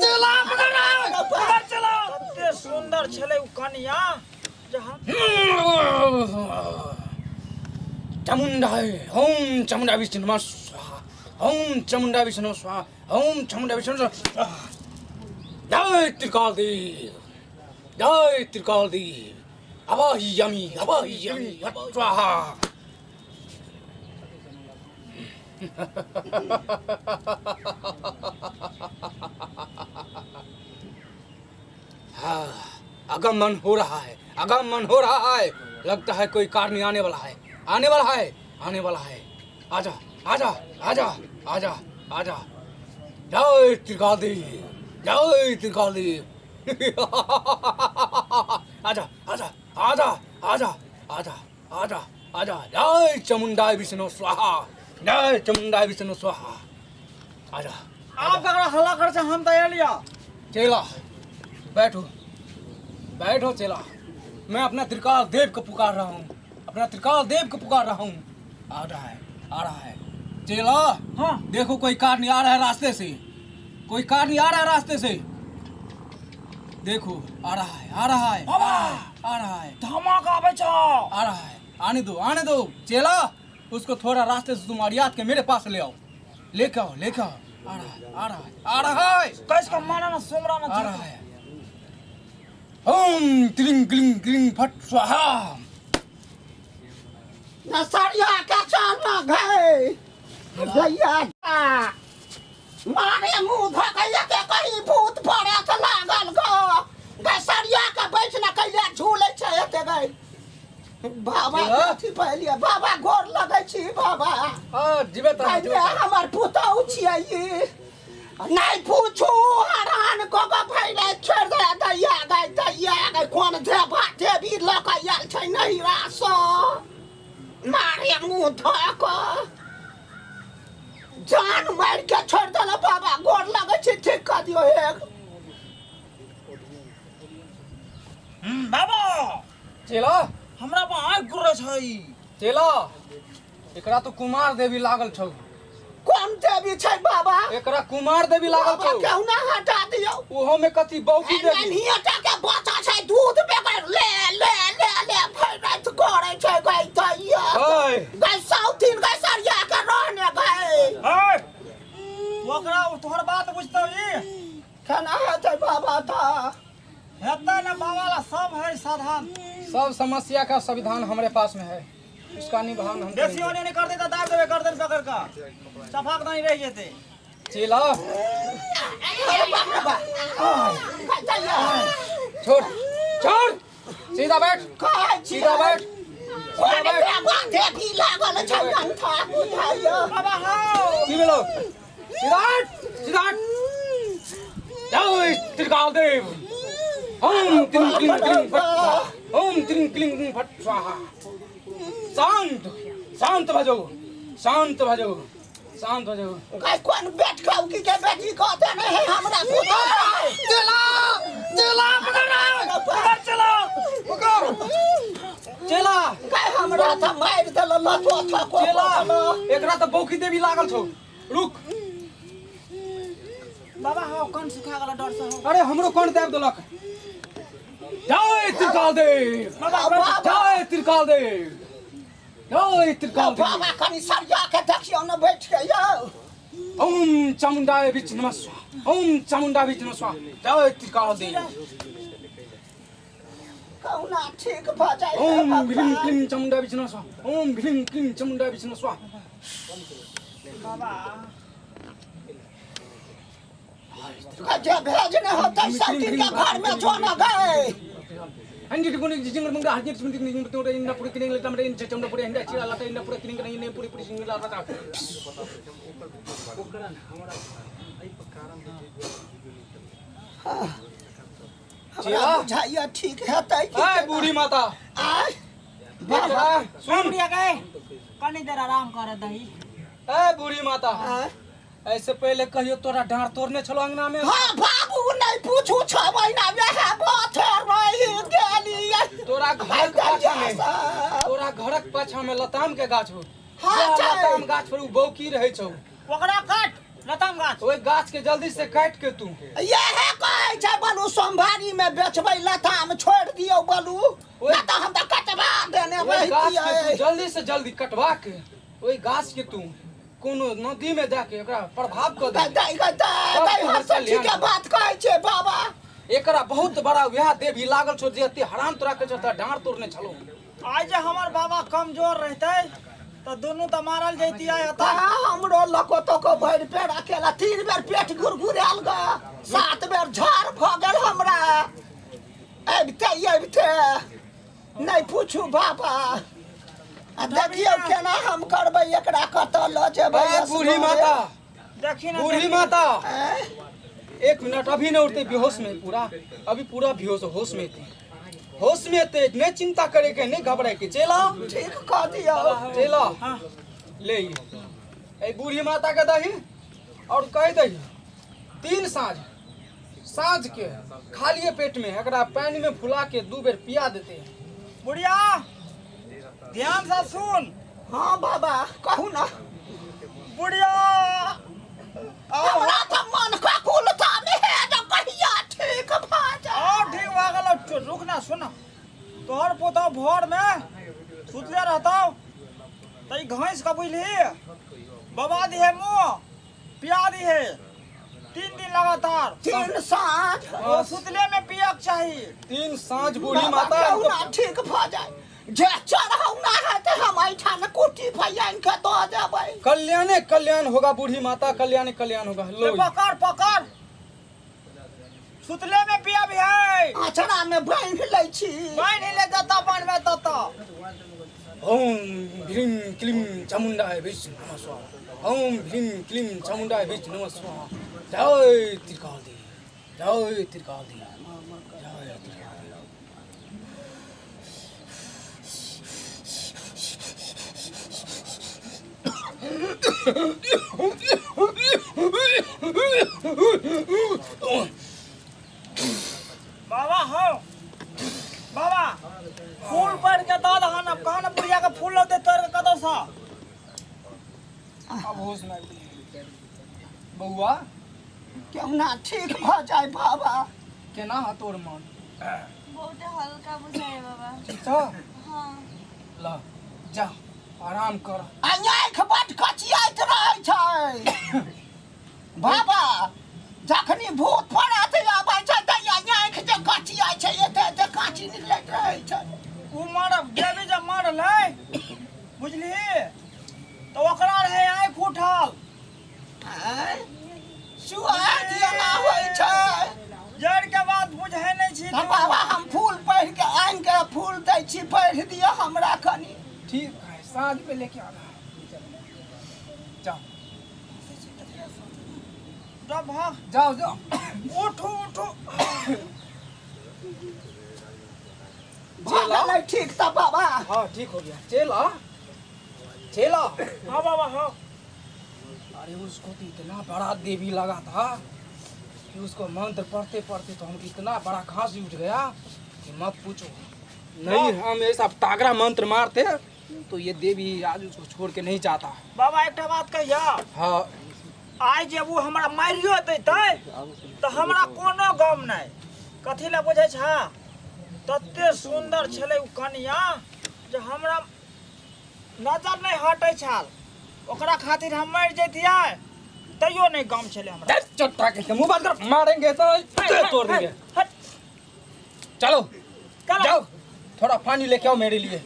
चला पकड़ चला कते सुंदर छलै उ कनिया जे हम चामुंडा ओम चामुंडा विष्णु नमः स्वाहा ओम चामुंडा विष्णु स्वाहा ओम चामुंडा विष्णु स्वाहा। जय त्रिकाल देव, जय त्रिकाल देव। अवाहियामि अवाहियामि स्वाहा। हाँ, आगमन हो रहा है, आगमन हो रहा है। लगता है कोई कार्य आने वाला है, आने वाला है, आने वाला है। आजा आजा आजा आजा आजा। जय त्रिकाल देव, जय त्रिकाल देव। आजा आजा आजा आजा आजा आजा आजा। जय चामुंडा विष्णु स्वाहा, जय चामुंडा विष्णु स्वाहा। आजा। आप ककरा हल्ला कर छै हम त एलिया। चेला बैठो बैठो चेला, मैं अपना त्रिकाल देव को पुकार रहा हूँ, अपना त्रिकाल देव को पुकार रहा हूँ। आ रहा है, आ रहा है चेला। हाँ देखो कोई कार नहीं आ रहा है रास्ते से, कोई कार नहीं आ रहा है रास्ते से। देखो आ रहा है, आ रहा है, बाबा आ रहा है, धमाका आबै छौ। आ रहा है। आने दो, आने दो चेला, उसको थोड़ा रास्ते से तुम अरियात के मेरे पास ले आओ, लेके आओ, लेके आओ। आ रहा है, आ रहा है, आ रहा है। कैस के मारा ना सोमरा ना आ रहा है। ओम क्लिंग क्लिंग क्लिंग फट स्वाहा। नसरिया के चल गए भैया मारे मुंह धकैया के कहीं भूत पड़े त लागल गो गए सरिया के बैठ न कैले झूले छै एते गए बाबा कथी पहलिए बाबा गोर लगै छी बाबा। हां जीवे त पहिले हमर पुतहु छियै ई नहीं पूछू हरान को को भैले छोड़ दे दैया गए दैया गए कोन देवा देवी लऽ कऽ आयल छै नहिरा सँ मारे मुँह धऽ कऽ जान मारि के छोड़ देल बाबा गोर लगै छी ठीक कऽ दियौ एक। बाबा चेला हमरा पर आँखि गुरै छै। चेला एकरा तो कुमार देवी लागल छौ। कोन देवी छै बाबा? एकरा कुमार देवी लागल बाबा छौ। केहू ना हटा दियौ। ओहो में कथी बौकी देवी। नन्हिए टा के बच्चा छै दूध बेगर ले ले ले ले भरि राति करै छै गै दैया ओए गै साउथिन गै सरिया के रहने गै। ओए ओकरा तोहर बात बुझतौ ई केना हेतै बाबा तऽ हेतै ना बाबा ला सब है साधन। सब समस्या का संविधान हमारे पास में है, उसका निभान हम बेसी करेंगे। ओने नहीं करते तो दाब देबे गर्दन पकड़ के चफाक नहीं रह जेते। चेला अरे बाप रे बाप गै दैया छोड़ छोड़, सीधा बैठ, कहै छी सीधा बैठ, कोन सीधा बैठ। देवा देवी लागल छै अंठा बुझाइयो। बाबा हौ की भेलो? सीधा हट, सीधा हट। जय त्रिकाल देव। ओम क्लीं क्लीं क्लीं फट स्वाहा, ओम क्लीं क्लीं क्लीं फट स्वाहा। शांत शांत भऽ जाउ, शांत भऽ जाउ, शांत भऽ जाउ। गै कोन बेट कौकी के बेटी कहते नहीं है हमरा पुतहु। चेला चेला पकड़ चला पकड़ चेला गै हमरा तऽ मारि देल लतो थको चेला एकरा तऽ बौकी देवी लागल छौ। रुक बाबा हौ कन सुखा गेल डर से हौ। अरे हमरो कौन दाबि देलक। जय त्रिकाल देव, बाबा जय त्रिकाल देव, जय त्रिकाल देव। बाबा कनि सरिया के देखियौ ने बैठ के यौ। ओम चामुंडाय विच नमः स्वाहा, ओम चामुंडा विच नमः स्वाहा। जय त्रिकाल देव। कहुना ठीक भऽ जाइ ओम ह्रीं क्लीं चामुंडा विच नमः स्वाहा, ओम ह्रीं क्लीं चामुंडा विच नमः स्वाहा। बाबा जे भेजने होतै सब दिन के घर में जो न गए। हमरा बुझाइया ठीक हेतै कि ए बूढ़ी माता आय बाबा सुन बुढ़िया गए कनी देर आराम करे दही। ए बूढ़ी माता आय ऐसे पहले कहियो तोरा डाँड़ तोड़ने छलो अंगना में? हाँ बाबू नहीं पूछू 6 महीना में है बाथर रही गेली। तोरा घरक पाछा में, तोरा घरक पाछा में लताम के गाछ हो। हाँ लताम गाछ पर उ बौकी रहै छौ, ओकरा काट। लताम गाछ। ओहि गाछ के जल्दी से काट के तू इएह कहै छै बलू सोमवारी में बेचबै लताम छोड़ि दियौ बलू, नहि तऽ हम तऽ कटबा देने ओहि गाछ के रहितियै। तू जल्दी से जल्दी कटवा के ओहि गाछ के तू कोनो नदी में जाके एकरा प्रभाव कऽ दे। ठीके बात कहै छै बाबा। एकरा बहुत बड़ा वएह देवी लागल छौ जे एते हराम तोरा के छौ, डाँड़ तोड़ने छलौ। आइ जे हमर बाबा कमजोर रहतै तऽ दुनू तऽ मारल जैती आइ एतऽ। हमरो लको तको भरि पेड़ अकेला 3 बेर पेट गुरगुरायल ग, 7 बेर झाड़ भऽ गेल हमरा। अबिते अबिते नहि पूछू बाबा। आ देखियौ केना हम करबै, एकरा कतऽ लऽ जेबै। बूढ़ी माता देखी ना, बूढ़ी माता 1 मिनट अभी नहीं उठते, बेहोश में पूरा, अभी पूरा बेहोश होश में थे, होश में थे, नहीं चिंता करे के, नहीं घबराए के। चला ठीक कह दियो, चला ले ए बूढ़ी माता के दही और कह दही 3 साँझ साँझ के खालिए पेट में एकरा पानी में फुला के 2 बेर पिया देते हैं। बुढ़िया ध्यान से सुन। हाँ बाबा कहू ना। बुढ़िया हमरा तऽ मन ककुलता में है जब कहिया ठीक भऽ जाए। और ठीक भऽ गेल, रुक ना सुन। तोहर पोता भोर में सुतले रहतौ तऽ ई घैंस के बुझली बाबा दिहे मुँह पिया दिहे 3 दिन लगातार। 3 साँझ ओ सुतले में पियक चाही। 3 साँझ बूढ़ी माता कहू ठीक भऽ जाए। जे चढ़ौना है ते हम एहिठाम कुटी फैयान के दऽ देबै। कल्याणे कल्याण होगा बूढ़ी माता, कल्याणे कल्याण होगा। लो पकड़ पकड़, सुतले में पिया भी है। आचरा में बान्हि लै छी। बान्हि ले जतऽ बान्हबै ततऽ। ओम ह्रीं क्लीं चामुण्डाय विष्णु नमः स्वाहा, ओम ह्रीं क्लीं चामुण्डाय विष्णु नमः स्वाहा। जय त्रिकालदेव, जय त्रिकालदेव, जय त्रिकालदेव। बाबा हो बाबा फूल पड़ के दऽ दहन। अब कहाँ बुढ़िया के फूल लौते तोड़ के कतौ सँ। अब होश में बउआ केना ठीक भऽ जाए बाबा। केना ह तोर मन? बहुत हल्का बुझाए बाबा। ठीक छ? हाँ। ल जा आराम कर। आ आँखि बड कचियाइत रहै छै बाबा। जखनी भूत पड़त आबै छै तऽ आँखि जे कचियाइ छै एते एते काँची निकलैत रहै छै। ओ मरब देवी जब मरलै बुझली तऽ ओकरा रहै आँखि उठल। सुआद एना होइ छै। जड़ के बात बुझै नहि छी बाबा। हम फूल पढ़ि के आनि के फूल दै छी, पढ़ि दिअ हमरा कनी। ठीक है, साँझ में लेके आना। जाओ जाओ जाओ जाओ, उठो उठो। चला ठीक था बाबा। हाँ ठीक हो गया। चला चला। हाँ बाबा हाँ। अरे उसको तो इतना बड़ा देवी लगा था कि उसको मंत्र पढ़ते पढ़ते तो हमको इतना बड़ा खांसी उठ गया कि मत पूछो। नहीं हम ऐसा तागड़ा मंत्र मारते तो ये देवी आज उसको छोड़ के नहीं जाता। बाबा एक बात कहिया। हाँ। आइ जे वो हमरा मारियो देतै तऽ हमरा कोनो गम नहि। कथी लए बुझै छा? तते सुन्दर छलै ओ कनिया जे हमरा नजर नहि हटै छल। ओकरा खातिर हम मरि जैतियै तैयो नहि गम छलै हमरा। चट्टा के मुंह बंद कर, मारेंगे तो तोड़ देंगे। चलो जाओ थोड़ा पानी लेके आओ मेरे लिए।